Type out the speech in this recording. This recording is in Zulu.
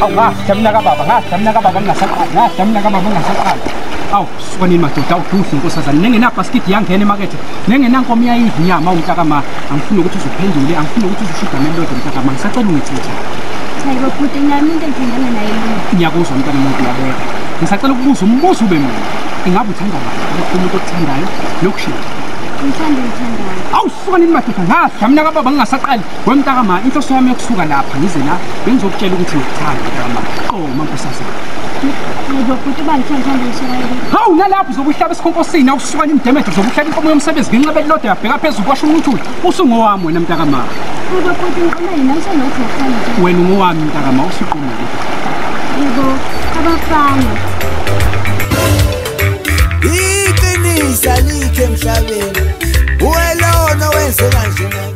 Awu ngadla mina kababa, ngadla mina kababa ngingasaqali, ngadla mina kababa ngingasaqali. Awu sukanini madoda, awuduhle nkosazana. Nengenabhasikidi yangena emakethe, nengenankomo iyayidla inyama mntakama. Angifuni ukuthi uzuphendule, angifuni ukuthi uzusho igama elilodwa mntakama. Ngisacela ungithuthe. Hayibo bhuti, nginaye umuntu engithandana naye mina. Ngiyakuzwa mntana muntu uyabeka. Ngisacela ukubuza umbuzo ube munye. Ingabe uthanda bani? Umuntu okuthandayo nokushintsha. Ngithanda ngithandayo. Awu sukanini madoda, ngadla mina kababa ngingasaqali. Wemntakama, inhloso yami yokusuka lapha ngize la bengizokutshela ukuthi ngikuthanda mntakama. Qoma nkosazana. Hayibo bhuti, uba ngithanda ngisuka yini? Hawu nalapho uzokuhlaba esikhonkosini, awusuka nimdemedo uzokuhlaba inkomo yomsebenzi ngenxa elilodwa yabheka phezulu kwasho umuthuli. Usungowami wena mntakama. Hayibo bhuti, ngiqoma yini? Awusenothi ngikuthanda nje. Wena ungowami mntakama, usuqomile. Yebo, abafana. Iqinisa likhe emhlabeni. Uwelona wenze kanjena.